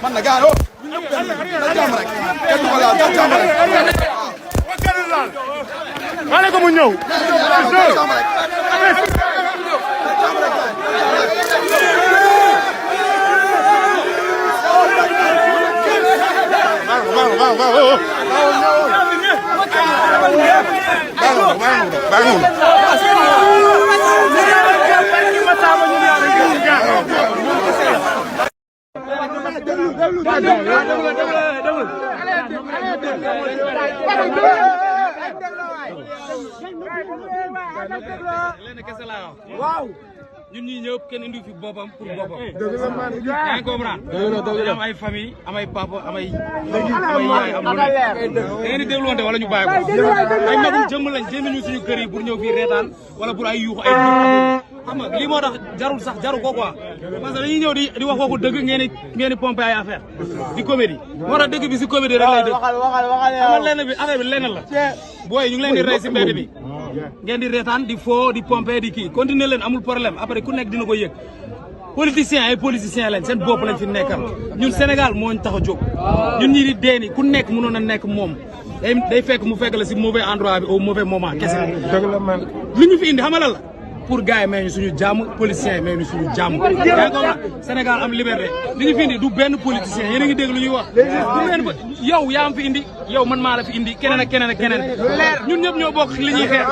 man na gaano jàmm rek kenn ko laal jàmm rek wala ko mu ñëw waaw ñun ñii ñëpp kenn indi fi boppam pour boppam. yaa ngi comprendre. am ay famille am ay papa am ay yaay am lu nekk. da ngeen di dégluwante wala ñu bàyyi ko. ay magum jëmm lañ génn ñu suñu kër yi pour ñëw fii reetaan wala pour ay yuuxu ay xam nga lii moo tax jarul sax jaru ko quoi parce que dañuy ñëw di wax waxu dëgg ngeen di pompé ay affaire di comédie moo tax dëgg bi si comédie rek lay dëgg amal lenn bi affaire bi lenn la booy ñu ngi leen di rey si mbedd bi ngeen di reetaan di foo di pompé di kii continuer leen amul problème après ku nekk dina ko yëg politiciens ay politiciens lañ seen bopp lañ fi nekkal ñun Sénégal moo ñu tax a jóg ñun ñi di deeni ku nekk mënoon a nekk moom day fekk mu fekk la si mauvais endroit bi au mauvais moment kese li ñu fi indi xamalal la pour gars yi may ñu suñu jàmm politiciens yi may ñu suñu jàmm yaa ngi ko Sénégal am liberté li ñu fi indi du benn politicien yéen a ngi dégg lu ñuy wax du benn yow yaa am fi indi yow man maa la fi indi keneen ak keneen ak keneen ñun ñëpp ñoo bokk li ñuy xeex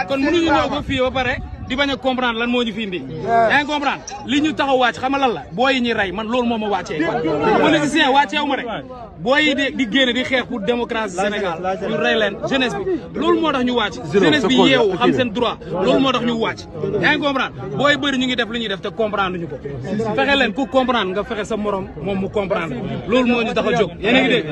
kon mënuñu ñëw ba fii ba pare di bañ a comprendre lan moo ñu fi indi yaa ngi comprendre li ñu taxaw wàcc xam nga lan la booy yi ñuy rey man loolu moo ma wàccee politicien wàcceewu ma rek booy yi di génne di xeex pour démocratie Sénégal ñu rey leen jeunesse bi loolu moo tax ñu wàcc jeunesse bi yeewu xam seen droit loolu moo tax ñu wàcc yaa ngi comprendre booy bëri ñu ngi def li ñuy def te comprendre ñu ko fexe leen ku comprendre nga fexe sa morom moom mu comprendre loolu moo ñu tax a jóg yéen a ngi dégg